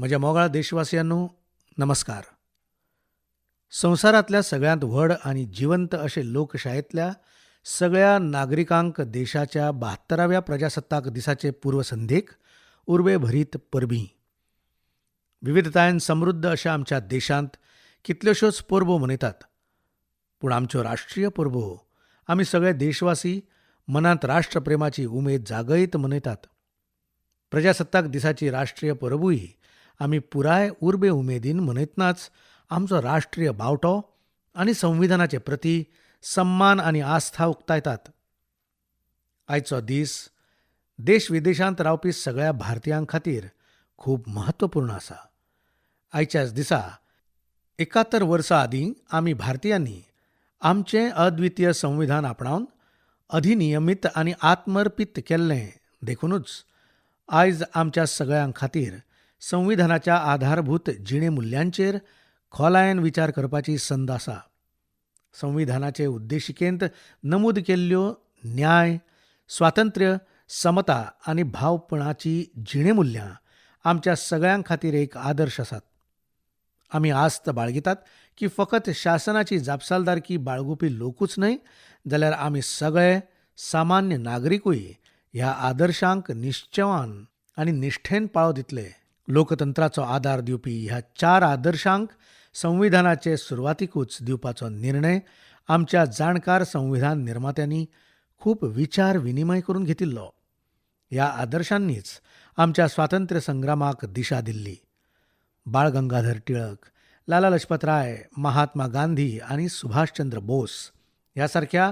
म्हज्या मोगाळ देशवासियांनो, नमस्कार. संवसारांतल्या सगळ्यांत व्हड आनी जिवंत अशे लोकशायेंतल्या सगळ्या नागरिकांक देशाच्या 72व्या प्रजासत्ताक दिसाचे पूर्वसंध्येक उर्बे भरीत परबीं. विविधतायेन समृद्ध अशा आमच्या देशांत कितल्योश्योच परबो मनयतात, पूण आमच्यो राष्ट्रीय परबो आमी सगळे देशवासी मनांत राष्ट्रप्रेमाची उमेद जागयत मनयतात. प्रजासत्ताक दिसाची राष्ट्रीय परबूय आमी पुराय उर्बे उमेदीन मनयतनाच आमचो राष्ट्रीय बावटो आनी संविधानाचे प्रती सम्मान आनी आस्था उक्तायतात. आयचो दीस देश विदेशांत रावपी सगळ्या भारतीयां खातीर खूब म्हत्वपूर्ण आसा. आयच्याच दिसा 71 वर्सां आदीं आमी भारतीयांनी आमचें अद्वितीय संविधान आपणावन अधिनियमीत आनी आत्मर्पीत केल्लें. देखूनच आयज आमच्या सगळ्यां खातीर संविधानाच्या आधारभूत जिणे मुल्यांचेर खोलायेन विचार करपाची संद आसा. संविधानाचे उद्देशिकेंत नमूद केल्ल्यो न्याय, स्वातंत्र्य, समता आनी भावपणाची जिणेमुल्यां आमच्या सगळ्यां खातीर एक आदर्श आसात. आमी आस्त बाळगितात की फकत शासनाची जापसालदारकी बाळगुपी लोकूच न्हय, जाल्यार आमी सगळे सामान्य नागरिकूय ह्या आदर्शांक निश्चवान आनी निष्ठेन पाळो दितले. लोकतंत्राचो आदार दिवपी ह्या 4 आदर्शांक संविधानाचे सुरवातीकूच दिवपाचो निर्णय आमच्या जाणकार संविधान निर्मात्यांनी खूब विचार विनिमय करून घेतिल्लो. ह्या आदर्शांनीच आमच्या स्वातंत्र्य संग्रामाक दिशा दिल्ली. बाळ गंगाधर टिळक, लाला लजपत राय, महात्मा गांधी आनी सुभाषचंद्र बोस ह्या सारक्या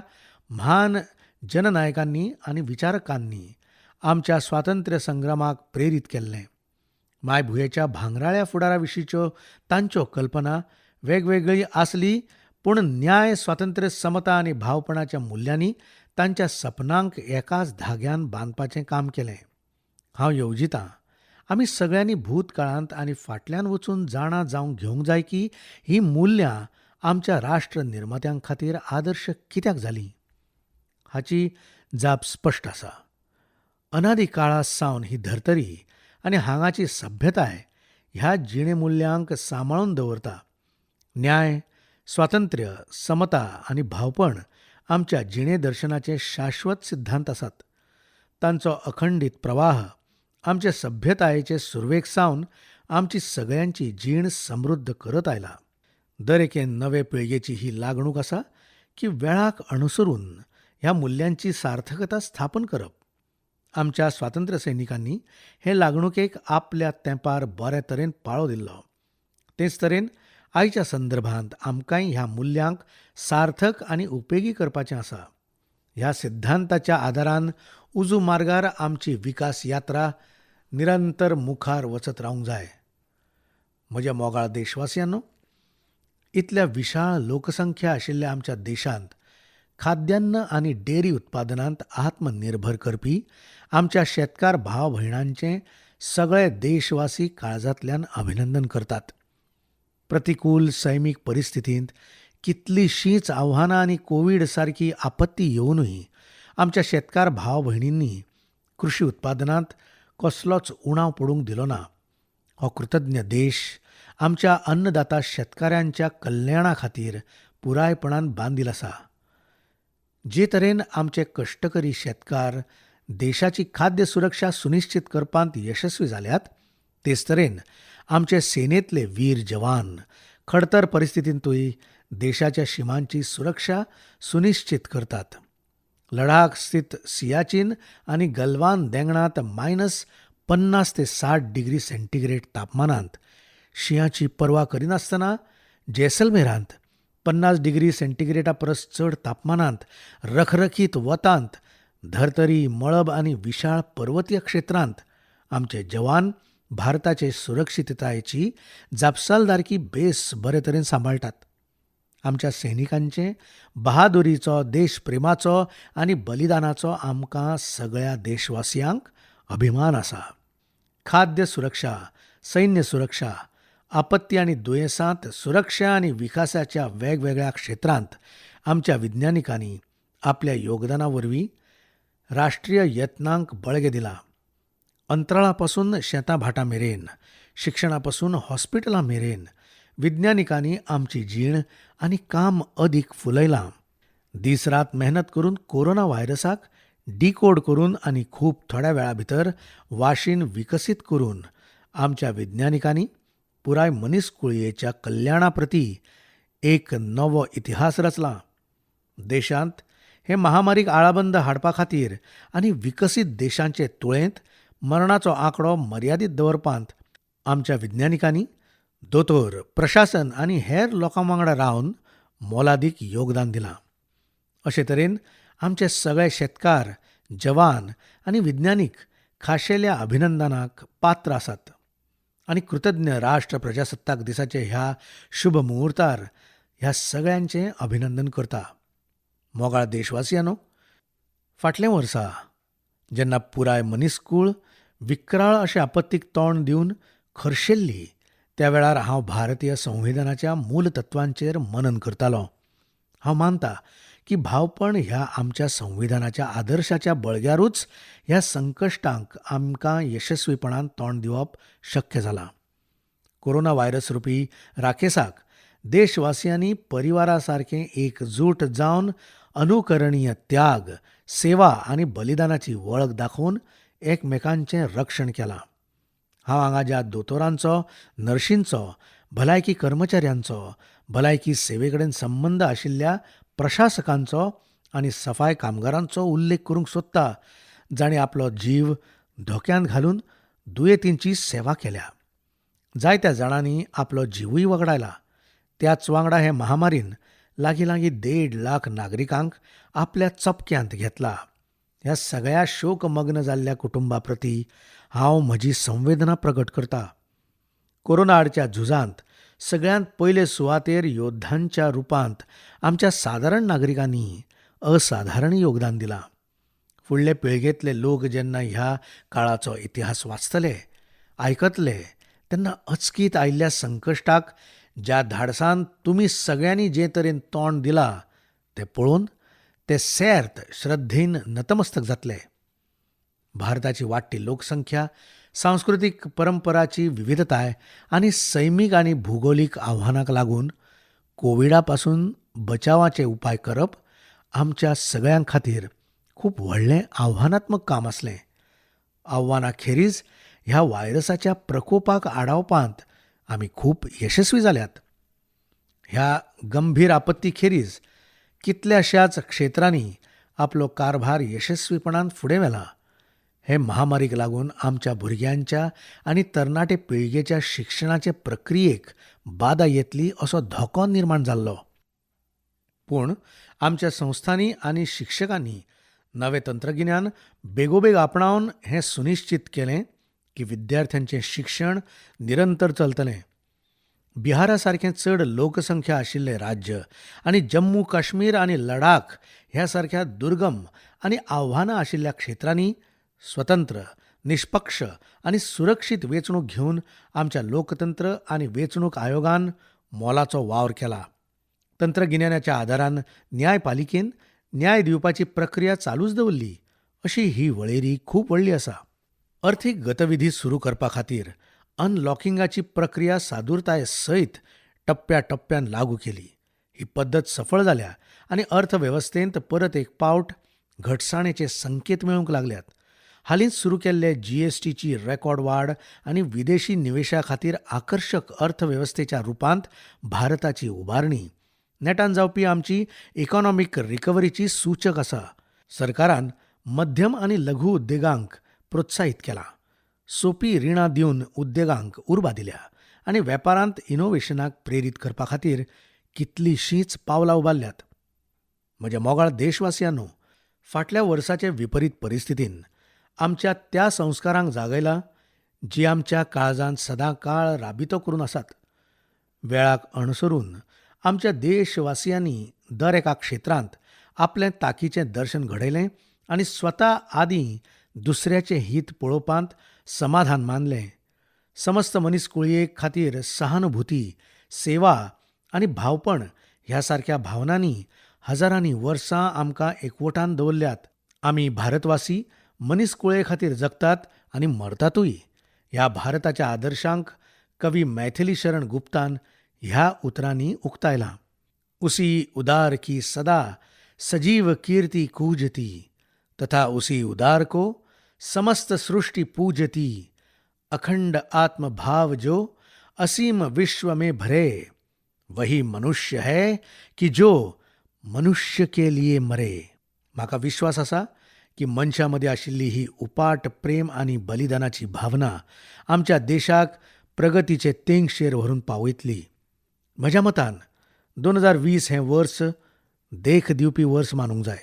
म्हान जननायकांनी आनी विचारकांनी आमच्या स्वातंत्र्य संग्रामाक प्रेरीत केल्लें. मायभुंयेच्या भांगराळ्या फुडारा विशींच्यो तांच्यो कल्पना वेगवेगळी आसली, पूण न्याय, स्वातंत्र्य, समता आनी भावपणाच्या मुल्यांनी तांच्या सपनांक एकाच धाग्यान बांदपाचें काम केलें. हांव येवजितां, आमी सगळ्यांनी भूतकाळांत आनी फाटल्यान वचून जाणा जावंक घेवंक जाय की हीं मुल्यां आमच्या राष्ट्र निर्मात्यां खातीर आदर्श कित्याक जालीं. हाची जाप स्पश्ट आसा. अनादी काळा सावन ही धर्तरी आनी हांगाची सभ्यताय ह्या जिणेमुल्यांक सांबाळून दवरता. न्याय, स्वातंत्र्य, समता आनी भावपण आमच्या जिणे दर्शनाचे शाश्वत सिद्धांत आसात. तांचो अखंडीत प्रवाह आमचे सभ्यतायेचे सुरवेक सावन आमची सगळ्यांची जीण समृद्ध करत आयला. दर एके नवे पिळगेची ही लागणूक आसा की वेळाक अणुसरून ह्या मुल्यांची सार्थकता स्थापन करप. आमच्या स्वातंत्र्य सैनिकांनी हे लागणुकेक आपल्या तेंपार बरे तरेन पाळो दिल्लो. तेच तरेन आयच्या संदर्भांत आमकांय ह्या मुल्यांक सार्थक आनी उपेगी करपाचें आसा. ह्या सिद्धांताच्या आदारान उजू मार्गार आमची विकास यात्रा निरंतर मुखार वचत रावंक जाय. म्हज्या मोगाळ देशवासियांनो, इतल्या विशाळ लोकसंख्या आशिल्ल्या आमच्या देशांत खाद्यान्न आनी डेअरी उत्पादनांत आत्मनिर्भर करपी आमच्या शेतकार भाव भयणांचें सगळे देशवासी काळजांतल्यान अभिनंदन करतात. प्रतिकूल सैमीक परिस्थितींत कितलीशींच आव्हानां आनी कोवीड सारकी आपत्ती येवनूय आमच्या शेतकार भाव भयणींनी कृशी उत्पादनांत कसलोच उणाव पडूंक दिलो ना. हो कृतज्ञ देश आमच्या अन्नदाता शेतकाऱ्यांच्या कल्याणा खातीर पुरायपणान बांदील आसा. जे तरेन आमचे कश्टकरी शेतकार देशाची खाद्य सुरक्षा सुनिश्चित करपांत यशस्वी जाल्यात, तेच तरेन आमचे सेनेतले वीर जवान खडतर परिस्थितींतूय देशाच्या शिमांची सुरक्षा सुनिश्चित करतात. लडाख स्थित सियाचीन आनी गलवान देंगणांत -50 ते 60 डिग्री सेंटीग्रेड तापमानांत शिंयाची पर्वा करिनासतना जैसलमेरांत 50 डिग्री सेंटीग्रेडा परस चड तापमानांत रखरखीत वतांत धर्तरी, मळब आनी विशाळ पर्वतीय क्षेत्रांत आमचे जवान भारताचे सुरक्षिततायेची जापसालदारकी बेस बरे तरेन सांबाळटात. आमच्या सैनिकांचे बहादुरीचो, देशप्रेमाचो आनी बलिदानाचो आमकां सगळ्या देशवासियांक अभिमान आसा. खाद्य सुरक्षा, सैन्य सुरक्षा, आपत्ती आनी दुयेंसांत सुरक्षा आनी विकासाच्या वेगवेगळ्या क्षेत्रांत आमच्या विज्ञानिकांनी आपल्या योगदाना वरवीं राष्ट्रीय यत्नांक बळगें दिलां. अंतराळा पासून शेतां भाटां मेरेन शिक्षणा पसून हॉस्पिटलां मेरेन विज्ञानिकांनी आमची जीण आनी काम अदीक फुलयलां. दीस रात मेहनत करून कोरोना व्हायरसाक डिकोड करून आनी खूब थोड्या वेळा भितर वाशीन विकसीत करून आमच्या विज्ञानिकांनी पुराय मनीसकुळयेच्या कल्याणा प्रती एक नवो इतिहास रचला. देशांत हे महामारीक आळाबंद हाडपा खातीर आनी विकसीत देशांचे तुळेंत मरणाचो आंकडो मर्यादीत दवरपांत आमच्या विज्ञानिकांनी, दोतोर, प्रशासन आनी हेर लोकां वांगडा रावन मोलादीक योगदान दिलां. अशे तरेन आमचे सगळे शेतकार, जवान आनी विज्ञानीक खाशेल्या अभिनंदनाक पात्र आसात आनी कृतज्ञ राष्ट्र प्रजासत्ताक दिसाचे ह्या शुभ मुहूर्तार ह्या सगळ्यांचें अभिनंदन करता. मोगाळ देशवासियांनो, फाटल्या वर्सा जेन्ना पुराय मनीसकूळ विकराळ अशे आपत्तीक तोंड दिवन खर्शेल्ली त्या वेळार हांव भारतीय संविधानाच्या मूल तत्वांचेर मनन करतालो. हांव मानता की भावपण ह्या आमच्या संविधानाच्या आदर्शाच्या बळग्यारूच ह्या संकश्टांक आमकां यशस्वीपणान तोंड दिवप शक्य जालां. कोरोना व्हायरस रुपी राकेसाक देशवासियांनी परिवारा सारकें एकजूट जावन अनुकरणीय त्याग, सेवा आनी बलिदानाची वळख दाखोवन एकमेकांचें रक्षण केलां. हांव हांगा ज्या दोतोरांचो, नर्शींचो, भलायकी कर्मचाऱ्यांचो, भलायकी सेवे कडेन संबंद आशिल्ल्या प्रशासकांचो आनी सफाय कामगारांचो उल्लेख करूंक सोदता, जांणी आपलो जीव धोक्यांत घालून दुयेंतींची सेवा केल्या. जायत्या जाणांनी आपलो जिवूय वगडायला. त्याच वांगडा हे महामारीन लागीं लागीं 1.5 लाख नागरिकांक आपल्या चपक्यांत घेतला. ह्या सगळ्या शोकमग्न जाल्ल्या कुटुंबा प्रती हांव म्हजी संवेदना प्रकट करता. कोरोना आडच्या झुजांत सगळ्यांत पयले सुवातेर योद्धांच्या रुपांत आमच्या सादारण नागरिकांनी असाधारण योगदान दिलां. फुडले पिळगेंतले लोक जेन्ना ह्या काळाचो इतिहास वाचतले, आयकतले तेन्ना अचकीत आयिल्ल्या संकश्टाक ज्या धाडसान तुमी सगळ्यांनी जे तरेन तोंड दिलां तें पळोवन ते सेर्त श्रद्धेन नतमस्तक जातले. भारताची वाडटी लोकसंख्या, सांस्कृतीक परंपराची विविधताय आनी सैमीक आनी भुगोलीक आव्हानाक लागून कोविडा पासून बचावाचे उपाय करप आमच्या सगळ्यां खातीर खूब व्हडलें आव्हानात्मक काम आसलें. आव्हाना खेरीज ह्या व्हायरसाच्या प्रकोपाक आडावपांत आमी खूब यशस्वी जाल्यात. ह्या गंभीर आपत्ती खेरीज कितल्याशाच क्षेत्रांनी आपलो कारभार यशस्वीपणान फुडें व्हेला. हे महामारीक लागून आमच्या भुरग्यांच्या आनी तरणाटे पिळगेच्या शिक्षणाचे प्रक्रियेक बादा येतली असो धोको निर्माण जाल्लो. पूण आमच्या संस्थांनी आनी शिक्षकांनी नवें तंत्रगिन्यान बेगोबेग आपणावन हें सुनिश्चित केलें की विद्यार्थ्यांचें शिक्षण निरंतर चलतलें. बिहारा सारकें चड लोकसंख्या आशिल्लें राज्य आनी जम्मू काश्मीर आनी लडाख ह्या सारक्या दुर्गम आनी आव्हानां आशिल्ल्या क्षेत्रांनी स्वतंत्र, निष्पक्ष आनी सुरक्षीत वेंचणूक घेवन आमच्या लोकतंत्र आनी वेंचणूक आयोगान मोलाचो वावर केला. तंत्रगिन्यानाच्या आदारान न्यायपालिकेन न्याय दिवपाची प्रक्रिया चालूच दवरली अशी ही वळेरी खूब व्हडली आसा. अर्थीक गतविधी सुरू करपा खातीर अनलॉकिंगाची प्रक्रिया सादूरताये सयत टप्प्या टप्प्यान लागू केली. ही पद्दत सफळ जाल्या आनी अर्थवेवस्थेंत परत एक पावट घटसाणेचे संकेत मेळूंक लागल्यात. हालींच सुरू केल्ले जीएसटीची रेकॉर्ड वाड आनी विदेशी निवेशा खातीर आकर्शक अर्थवेवस्थेच्या रुपांत भारताची उबारणी नेटान जावपी आमची इकॉनॉमीक रिकव्हरीची सूचक आसा. सरकारान मध्यम आनी लघु उद्देगांक प्रोत्साहीत केला, सोपी रिणां दिवन उद्देगांक उर्बा दिल्या आनी वेपारांत इनोव्हेशनाक प्रेरीत करपा खातीर कितलींशींच पावलां उबारल्यात. म्हज्या मोगाळ देशवासियांनो, फाटल्या वर्साचे विपरीत परिस्थितीन आमच्या त्या संस्कारांक जागयला जी आमच्या काळजांत सदांकाळ राबितो करून आसात. वेळाक अणसरून आमच्या देशवासियांनी दर एका क्षेत्रांत आपलें ताकीचें दर्शन घडयलें आनी स्वता आदीं दुसऱ्याचें हीत पळोवपांत समाधान मानलें. समस्त मनीस कुळये खातीर सहानुभूती, सेवा आनी भावपण ह्या सारक्या भावनांनी हजारांनी वर्सां आमकां एकवटान दवरल्यात. आमी भारतवासी मनीस कुळये खातीर जगतात आनी मरतातूय. ह्या भारताच्या आदर्शांक कवी मैथिली शरण गुप्तान ह्या उतरांनी उक्तायलां. उसी उदार की सदा सजीव कीर्ती कूजती तथा उसी उदार को समस्त सृष्टी पूजती. अखंड आत्मभाव जो असीम विश्व में भरे, वही मनुष्य है की जो मनुष्य के लिए मरे. म्हाका विश्वास आसा की मनशां मदीं आशिल्ली ही उपाट प्रेम आनी बलिदानाची भावना आमच्या देशाक प्रगतीचे तेंगशेर व्हरून पावयतली. म्हज्या मतान 2020 हें वर्स देख दिवपी वर्स मानूंक जाय.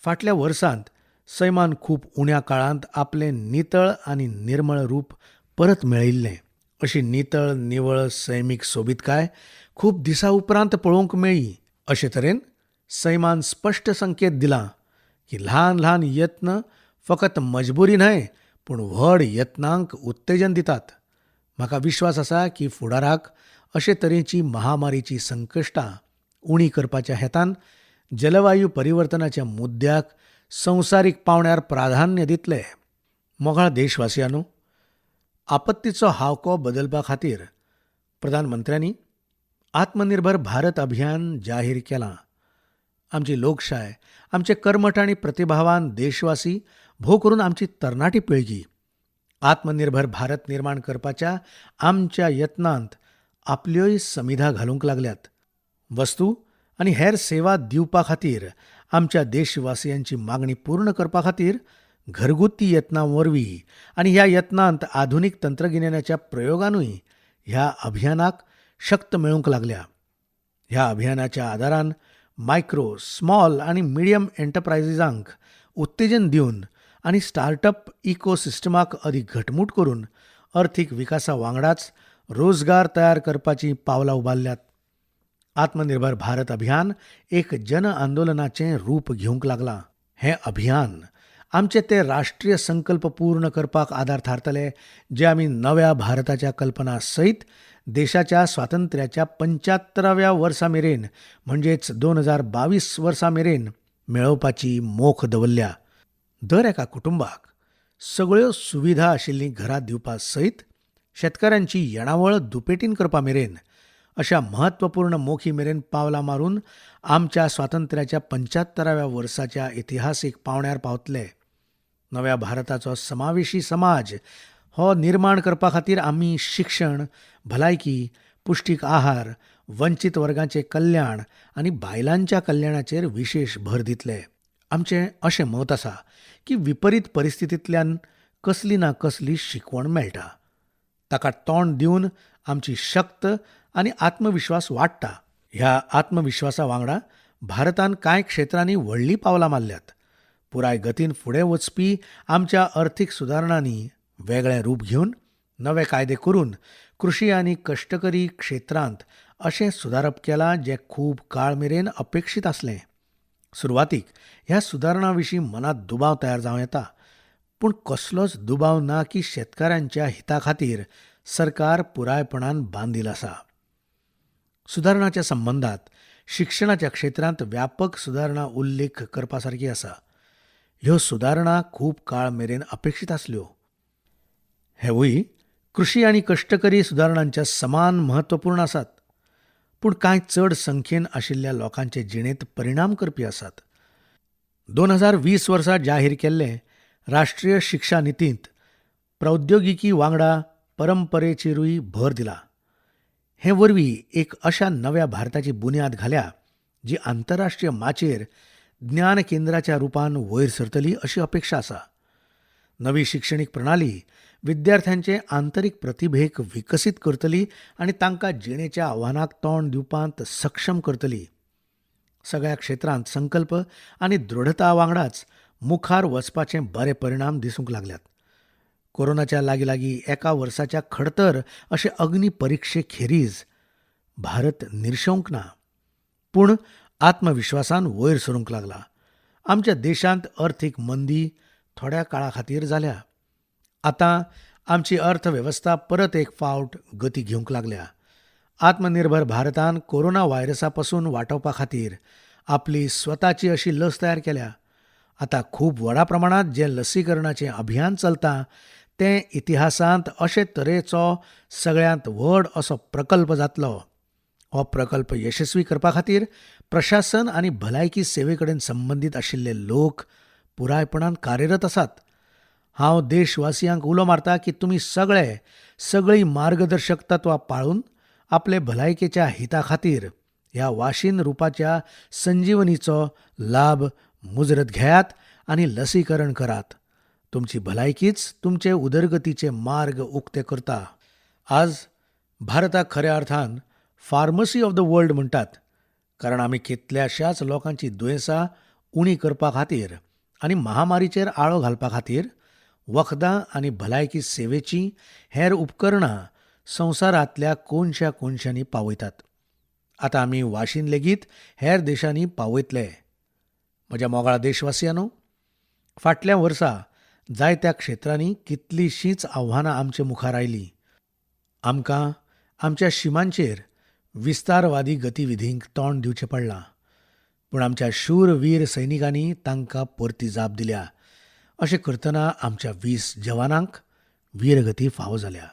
फाटल्या वर्सांत सैमान खूब उण्या काळांत आपलें नितळ आनी निर्मळ रूप परत मेळयिल्लें. अशी नितळ निवळ सैमीक सोबीतकाय खूब दिसां उपरांत पळोवंक मेळ्ळी. अशे तरेन सैमान स्पश्ट संकेत दिला की ल्हान ल्हान यत्न फकत मजबुरी न्हय पूण व्हड यत्नांक उत्तेजन दितात. म्हाका विश्वास आसा की फुडाराक अशे तरेची महामारीची संकश्टां उणी करपाच्या हेतान जलवायू परिवर्तनाच्या मुद्द्याक संवसारीक पावंड्यार प्राधान्य दितले. मोगाळ देशवासियांनो, आपत्तीचो हावको बदलपा खातीर प्रधानमंत्र्यांनी आत्मनिर्भर भारत अभियान जाहीर केलां. आमची लोकशाय, आमचे कर्मठ आनी प्रतिभावान देशवासी, भोव करून आमची तरणाटी पिळगी आत्मनिर्भर भारत निर्माण करपाच्या आमच्या यत्नांत आपल्योय समिधा घालूंक लागल्यात. वस्तू आनी हेर सेवा दिवपा खातीर आमच्या देशवासियांची मागणी पूर्ण करपा खातीर घरगुती यत्नां वरवीं आनी ह्या यत्नांत आधुनीक तंत्रगिन्यानाच्या प्रयोगानूय ह्या अभियानाक शक्त मेळूंक लागल्या. ह्या अभियानाच्या आदारान मायक्रो, स्मॉल आनी मिडियम एंटरप्रायझीजांक उत्तेजन दिवन आनी स्टार्टअप इकोसिस्टमाक अदीक घटमूट करून अर्थीक विकासा वांगडाच रोजगार तयार करपाचीं पावलां उबारल्यात. आत्मनिर्भर भारत अभियान एक जन आंदोलनाचें रूप घेवंक लागलां. हें अभियान आमचे ते राष्ट्रीय संकल्प पूर्ण करपाक आदार थारतले जे आमी नव्या भारताच्या कल्पना सयत देशाच्या स्वातंत्र्याच्या 75व्या वर्सा मेरेन म्हणजेच 2022 वर्सा मेरेन मेळोवपाची मोख दवरल्या. दर एका कुटुंबाक सगळ्यो सुविधा आशिल्लीं घरां दिवपा सयत शेतकारांची येणावळ दुपेटीन करपा मेरेन अशा म्हत्वपूर्ण मोखी मेरेन पावलां मारून आमच्या स्वातंत्र्याच्या 75व्या वर्साच्या इतिहासीक पावंड्यार पावतले. नव्या भारताचो समावेशी समाज हो निर्माण करपा खातीर आमी शिक्षण, भलायकी, पुश्टीक आहार, वंचीत वर्गाचें कल्याण आनी बायलांच्या कल्याणाचेर विशेश भर दितले. आमचें अशें मत आसा की विपरीत परिस्थितींतल्यान कसली ना कसली शिकवण मेळटा. ताका तोंड दिवन आमची शक्त आनी आत्मविश्वास वाडटा. ह्या आत्मविश्वासा वांगडा भारतान कांय क्षेत्रांनी व्हडलीं पावलां मारल्यात. पुराय गतीन फुडें वचपी आमच्या अर्थीक सुदारणांनी वेगळें रूप घेवन नवे कायदे करून कृशी आनी कश्टकरी क्षेत्रांत अशें सुदारप केलां जें खूब काळ मेरेन अपेक्षीत आसलें. सुरवातीक ह्या सुदारणां विशीं मनांत दुबाव तयार जावं येता, पूण कसलोच दुबाव ना की शेतकारांच्या हिता खातीर सरकार पुरायपणान बांदील आसा. सुदारणाच्या संबंदांत शिक्षणाच्या क्षेत्रांत व्यापक सुदारणा उल्लेख करपा सारकी आसा. ह्यो सुदारणा खूब काळ मेरेन अपेक्षीत आसल्यो. हेवूय कृशी आनी कश्टकरी सुदारणांच्या समान म्हत्वपूर्ण आसात, पूण कांय चड संख्येन आशिल्ल्या लोकांचे जिणेंत परिणाम करपी आसात. 2020 वर्सा जाहीर केल्ले राष्ट्रीय शिक्षा नितींत प्रौद्योगिकी वांगडा परंपरेचेरूय भर दिला. हे वरवीं एक अशा नव्या भारताची बुन्याद घाल्या जी आंतरराष्ट्रीय माचयेर ज्ञान केंद्राच्या रुपान वयर सरतली अशी अपेक्षा आसा. नवी शिक्षणीक प्रणाली विद्यार्थ्यांचे आंतरीक प्रतिभेक विकसीत करतली आनी तांकां जिणेच्या आव्हानाक तोंड दिवपांत सक्षम करतली. सगळ्या क्षेत्रांत संकल्प आनी दृढता वांगडाच मुखार वचपाचे बरे परिणाम दिसूंक लागल्यात. कोरोनाच्या लागीं लागीं एका वर्साच्या खडतर अशे अग्नी परिक्षे खेरीज भारत निर्शेवंक ना, पूण आत्मविश्वासान वयर सरूंक लागला. आमच्या देशांत अर्थीक मंदी थोड्या काळा खातीर जाल्या. आतां आमची अर्थवेवस्था परत एक फावट गती घेवंक लागल्या. आत्मनिर्भर भारतान कोरोना व्हायरसा पसून वाटोवपा खातीर आपली स्वताची अशी लस तयार केल्या. आतां खूब व्हडा प्रमाणांत जें लसीकरणाचें अभियान चलता तें इतिहासांत अशे तरेचो सगळ्यांत व्हड असो प्रकल्प जातलो. हो प्रकल्प यशस्वी करपा खातीर प्रशासन आनी भलायकी सेवे कडेन संबंदीत आशिल्ले लोक पुरायपणान कार्यरत आसात. हांव देशवासियांक उलो मारता की तुमी सगळे सगळीं मार्गदर्शक तत्वां पाळून आपले भलायकेच्या हिता खातीर ह्या वाशीन रुपाच्या संजीवनीचो लाब मुजरत घेयात आनी लसीकरण करात. तुमची भलायकीच तुमचे उदरगतीचे मार्ग उक्ते करता. आज भारताक खऱ्या अर्थान फार्मसी ऑफ the world म्हणटात, कारण आमी कितल्याशाच लोकांची दुयेंसां उणी करपा खातीर आनी महामारीचेर आळो घालपा खातीर वखदां आनी भलायकी सेवेचीं हेर उपकरणां संवसारांतल्या कोनशा कोनशांनी पावयतात. आतां आमी वाशीन लेगीत हेर देशांनी पावयतले. म्हज्या मोगाळ देशवासियांनो, फाटल्या वर्सा जायत्या क्षेत्रांनी कितलींशींच आव्हानां आमचे मुखार आयलीं. आमकां आमच्या शिमांचेर विस्तारवादी गतिविधींक तोंड दिवचें पडलां, पूण आमच्या शूरवीर सैनिकांनी तांकां परती जाप दिल्या. अशें करतना आमच्या 20 जवानांक वीरगती फावो जाल्या.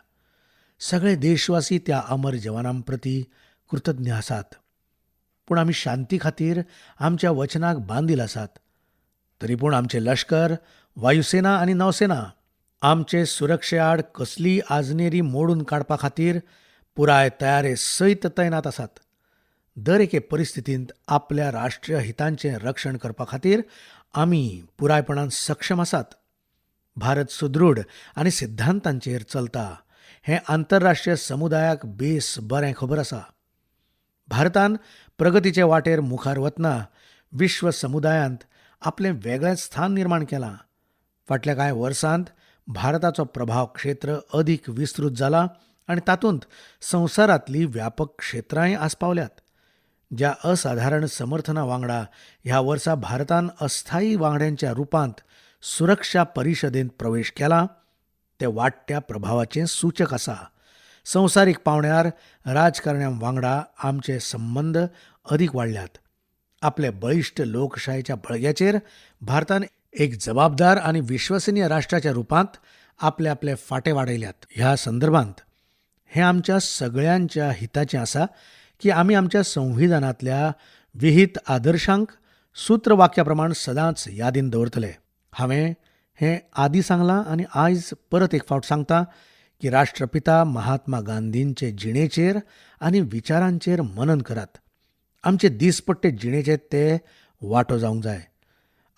सगळे देशवासी त्या अमर जवानां प्रती कृतज्ञ आसात. पूण आमी शांती खातीर आमच्या वचनाक बांदील आसात. तरी पूण आमचे लश्कर, वायुसेना आनी नौसेना आमचे सुरक्षे आड कसलीय आजनेरी मोडून काडपा खातीर पुराय तयारे सयत तैनात आसात. दर एके परिस्थितींत आपल्या राष्ट्रीय हितांचें रक्षण करपा खातीर आमी पुरायपणान सक्षम आसात. भारत सुदृढ आनी सिद्धांतांचेर चलता हें आंतरराष्ट्रीय समुदायाक बेस बरें खबर आसा. भारतान प्रगतीचे वाटेर मुखार वतना विश्व समुदायांत आपलें वेगळेंच स्थान निर्माण केलां. फाटल्या कांय वर्सांत भारताचो प्रभाव क्षेत्र अदीक विस्तृत जाला आनी तातूंत संवसारांतलीं व्यापक क्षेत्रांय आस्पावल्यात. ज्या असाधारण समर्थना वांगडा ह्या वर्सा भारतान अस्थायी वांगड्यांच्या रुपांत सुरक्षा परिशदेंत प्रवेश केला ते वाडट्या प्रभावाचें सूचक आसा. संवसारीक पावंड्यार राजकारण्यां वांगडा आमचे संबंद अदीक वाडल्यात. आपले बळिश्ट लोकशायेच्या बळग्याचेर भारतान एक जबाबदार आनी विश्वसनीय राष्ट्राच्या रुपांत आपले आपले फांटे वाडयल्यात. ह्या संदर्भांत हें आमच्या सगळ्यांच्या हिताचें आसा की आमी आमच्या संविधानांतल्या विहीत आदर्शांक सूत्रवाक्या प्रमाण सदांच यादीन दवरतले. हांवें हें आदीं सांगलां आनी आयज परत एक फावट सांगता की राष्ट्रपिता महात्मा गांधींचे जिणेचेर आनी विचारांचेर मनन करात. आमचे दीसपट्टे जिणेचे ते वांटो जावंक जाय.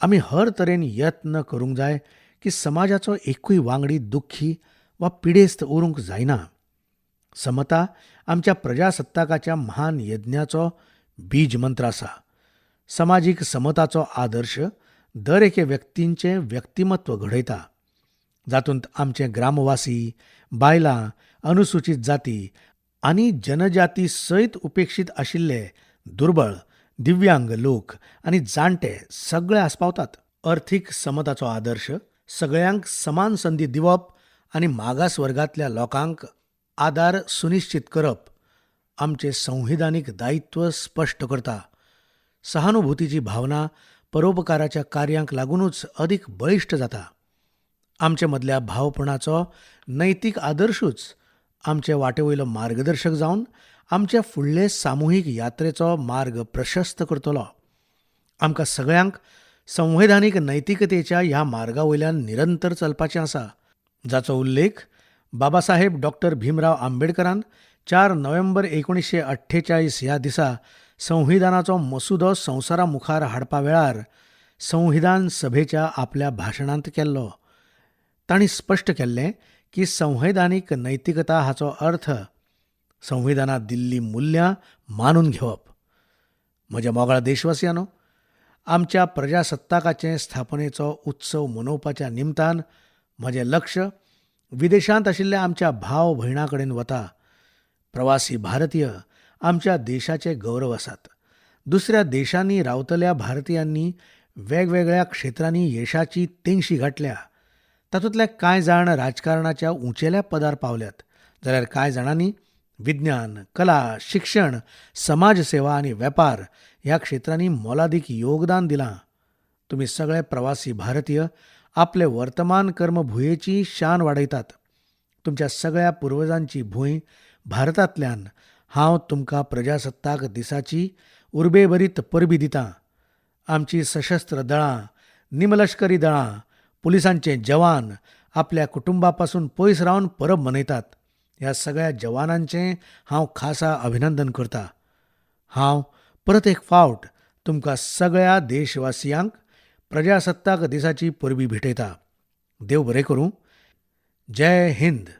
आमी हर तरेन यत्न करूंक जाय की समाजाचो एकूय वांगडी दुख्खी वा पिडेस्त उरूंक जायना. समता आमच्या प्रजासत्ताकाच्या महान यज्ञाचो बीज मंत्र आसा. समाजीक समताचो आदर्श दर एके व्यक्तींचें व्यक्तिमत्व घडयता, जातूंत आमचे ग्रामवासी, बायलां, अनुसूचित जाती आनी जनजाती सयत उपेक्षीत आशिल्ले दुर्बळ, दिव्यांग लोक आनी जाणटे सगळे आस्पावतात. अर्थीक समताचो आदर्श सगळ्यांक समान संदी दिवप आनी मागास वर्गांतल्या लोकांक आदार सुनिश्चित करप आमचें संविधानीक दायित्व स्पश्ट करता. सहानुभूतीची भावना परोपकाराच्या कार्यांक लागुनूच अदीक बळिश्ट जाता. आमचे मदल्या भावपणाचो नैतीक आदर्शूच आमचे वाटे वयलो मार्गदर्शक जावन आमचे फुडले सामुहीक यात्रेचो मार्ग प्रशस्त करतलो. आमकां सगळ्यांक संवैधानीक नैतिकतेच्या ह्या मार्गा वयल्यान निरंतर चलपाचें आसा, जाचो उल्लेख बाबासाहेब डॉक्टर भीमराव आंबेडकरान 4 नोव्हेंबर 1948 ह्या दिसा संविधानाचो मसुदो संवसारा मुखार हाडपा वेळार संविधान सभेच्या आपल्या भाशणांत केल्लो. तांणी स्पश्ट केल्लें की संवैधानीक नैतिकता हाचो अर्थ संविधानांत दिल्लीं मुल्यां मानून घेवप. म्हज्या मोगाळ देशवासियांनो, आमच्या प्रजासत्ताकाचे स्थापनेचो उत्सव मनोवपाच्या निमतान म्हजें लक्ष विदेशांत आशिल्ल्या आमच्या भाव भयणां कडेन वता. प्रवासी भारतीय आमच्या देशाचे गौरव आसात. दुसऱ्या देशांनी रावतल्या भारतीयांनी वेगवेगळ्या क्षेत्रांनी यशाची तेंगशी गांठल्या. तातूंतले कांय जाण राजकारणाच्या उंचेल्या पदार पावल्यात, जाल्यार कांय जाणांनी विज्ञान, कला, शिक्षण, समाजसेवा आनी वेपार ह्या क्षेत्रांनी मोलादीक योगदान दिलां. तुमी सगळे प्रवासी भारतीय आपले वर्तमान कर्मभुंयेची शान वाडयतात. तुमच्या सगळ्या पुर्वजांची भूंय भारतांतल्यान हांव तुमकां प्रजासत्ताक दिसाची उर्बेभरीत परबीं दितां. आमचीं सशस्त्र दळां, निमलश्करी दळां, पुलिसांचे जवान आपल्या कुटुंबा पसून पयस रावन परब मनयतात. ह्या सगळ्या जवानांचें हांव खासा अभिनंदन करतां. हांव परत एक फावट तुमकां सगळ्या देशवासियांक प्रजासत्ताक दिसाची परबीं भेटयतां. देव बरें करूं. जय हिंद.